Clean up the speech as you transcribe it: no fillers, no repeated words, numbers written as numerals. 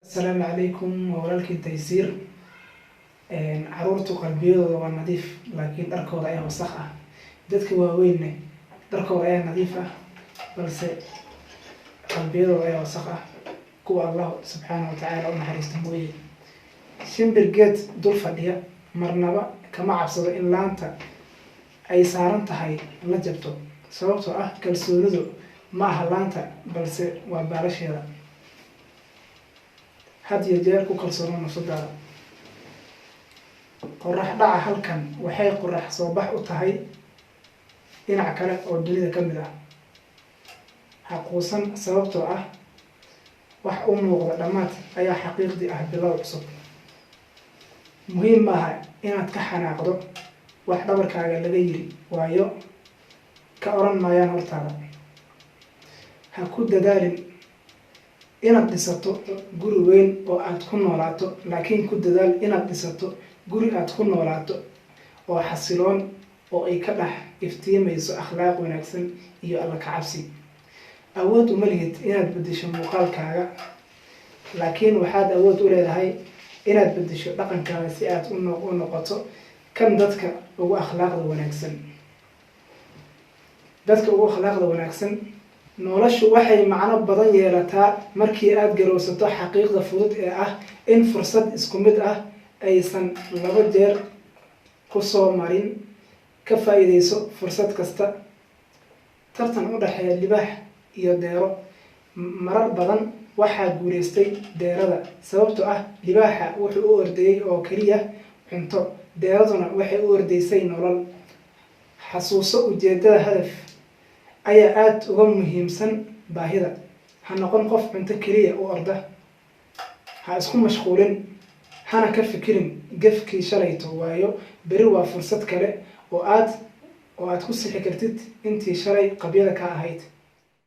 Asalaamu calaykum, waa walaalkiin Taysiir. Caruurtu qalbiyadooda waa nadiif, laakiin dharkooda ayaa wasakh ah. Dadka waaweynne dharkooda ayaa nadiif ah, balse qalbiyadooda ayaa wasakh ah, kuwa Allah subxaana wa tacaala u naxariista mooye. Shimbir geed dul fadhiya marnaba kama cabsado in laanta ay saaran tahay la jabto, sababtoo ah kalsoonidu ma aha laanta, balse waa baalasheeda. Had iyo jeer ku kalsoono nafsadaada. Qorax dhaca halkan waxay qorax soo bax u tahay dhinac kale oo dunida ka mid ah. Ha quusan, sababtoo ah wax u muuqda dhammaad ayaa xaqiiqdii ah bilow cusub. Muhiim maaha inaad ka xanaaqdo wax dhabarkaaga laga yiri, waayo ka oran maayaan hortaada. Ha ku dadaalin inaad dhisato guri weyn oo aad ku noolaato, laakiin ku dadaal inaad dhisato guri aad ku noolaato oo xasiloon, oo ay ka dhex iftiimayso akhlaaq wanaagsan iyo Alla ka cabsi. Awood uma lihid inaad beddesho muuqaalkaaga, laakiin waxaad awood u leedahay inaad beddesho dhaqankaaga si aad u noqoto kan dadka ugu akhlaaqda wanaagsan, dadka ugu akhlaaqda wanaagsan. Noloshu waxay macno badan yeelataa markii aad garowsato xaqiiqda fudud ee ah in fursad isku mid ah aysan laba jeer kusoo marin. Ka faa-iideyso fursad kasta. Tartan u dhexeeya libaax iyo deero, marar badan waxaa guuleystay deerada, sababtoo ah libaaxa wuxuu u ordayey oo keliya cunto, deeraduna waxay u ordaysay nolol. Xasuuso, ujeedada hadaf ayaa aada uga muhiimsan baahida. Ha noqon qof cunto keliya u orda. Ha isku mashquulin hana ka fikirin gefkii shalayto, waayo beri waa fursad kale oo aad ku sixi kartid intii shalay qabyada ka ahayd.